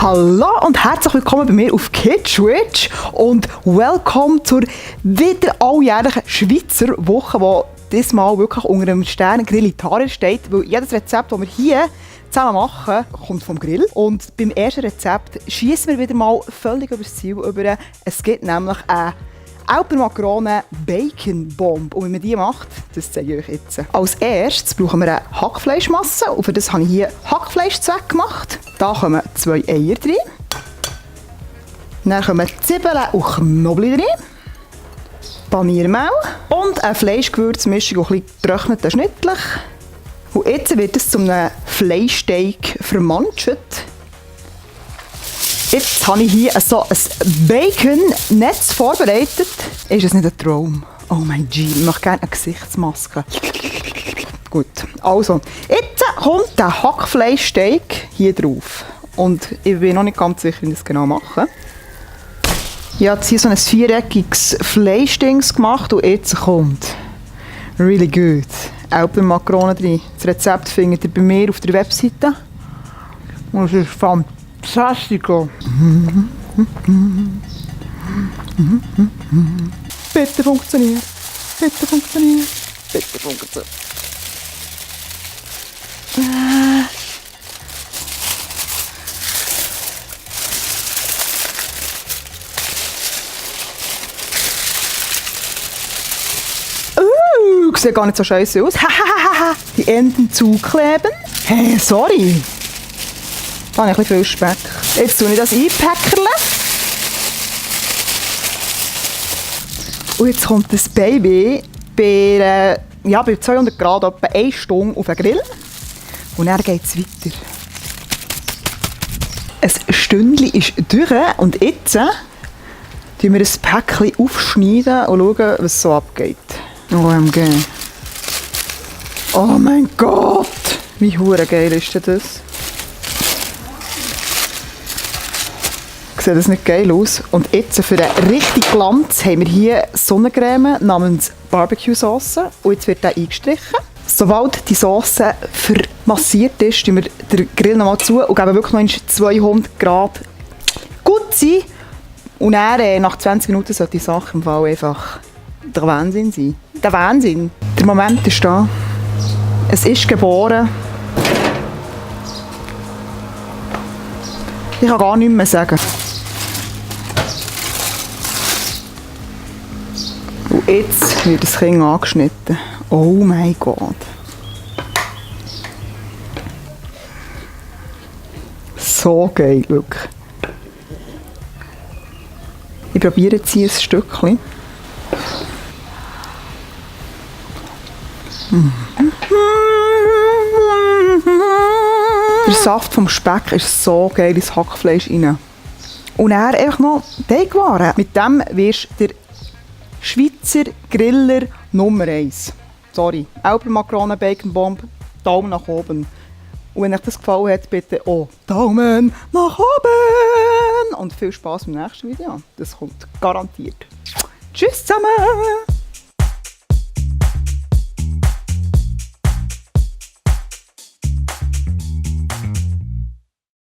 Hallo und herzlich willkommen bei mir auf Kitschwitch und welcome zur wieder alljährlichen Schweizer Woche, die diesmal wirklich unter dem Stern Grill Italia steht, weil jedes Rezept, das wir hier zusammen machen, kommt vom Grill. Und beim ersten Rezept schießen wir wieder mal völlig über das Ziel über. Es gibt nämlich eine Alpenmakronen Bacon Bomb. Und wie man die macht, das zeige ich euch jetzt. Als erstes brauchen wir eine Hackfleischmasse. Und für das habe ich hier Hackfleischzweck gemacht. Da kommen 2 Eier rein. Dann kommen Zwiebeln und Knoblauch rein. Paniermehl. Und eine Fleischgewürzmischung und ein bisschen getrockneten Schnittlich. Und jetzt wird es zu einem Fleischsteak vermanscht. Jetzt habe ich hier so ein Bacon-Netz vorbereitet. Ist es nicht ein Traum? Oh mein Gott, ich möchte gerne eine Gesichtsmaske. Gut, also, jetzt kommt der Hackfleischsteak hier drauf. Und ich bin noch nicht ganz sicher, wie ich das genau mache. Ich habe jetzt hier so ein viereckiges Fleischdings gemacht und jetzt kommt really good Alpenmakronen drin. Das Rezept findet ihr bei mir auf der Webseite. Und es ist fantastico. Bitte funktioniert. Bitte funktioniert. Bitte funktioniert. Sieht gar nicht so scheiße aus. Die Enden zukleben. Hey, sorry. Da habe ich ein bisschen viel Speck. Jetzt tue ich das einpäckerle. Und jetzt kommt das Baby bei 200 Grad etwa 1 Stunde auf den Grill. Und dann geht es weiter. Ein Stündchen ist durch und jetzt tun wir ein Päckchen aufschneiden und schauen, was so abgeht. OMG. Oh mein Gott! Wie hure geil ist denn das? Sieht das nicht geil aus? Und jetzt für den richtigen Glanz haben wir hier Sonnencreme namens Barbecue-Sauce. Und jetzt wird der eingestrichen. Sobald die Sauce vermassiert ist, tun wir den Grill nochmal zu und geben wirklich noch 200 Grad gut sein. Und dann, nach 20 Minuten sollte die Sache im Fall einfach der Wahnsinn sein. Der Wahnsinn. Der Moment ist da. Es ist geboren. Ich kann gar nichts mehr sagen. Und jetzt wird das Kind angeschnitten. Oh mein Gott. So geil, wirklich. Ich probiere jetzt hier ein Stückchen. Der Saft vom Speck ist so geil ins Hackfleisch rein. Und dann einfach noch Teigwaren. Mit dem wirst du der Schweizer Griller Nummer 1. Sorry, Alpenmakronen Bacon Bomb, Daumen nach oben. Und wenn euch das gefallen hat, bitte auch Daumen nach oben. Und viel Spaß beim nächsten Video. Das kommt garantiert. Tschüss zusammen!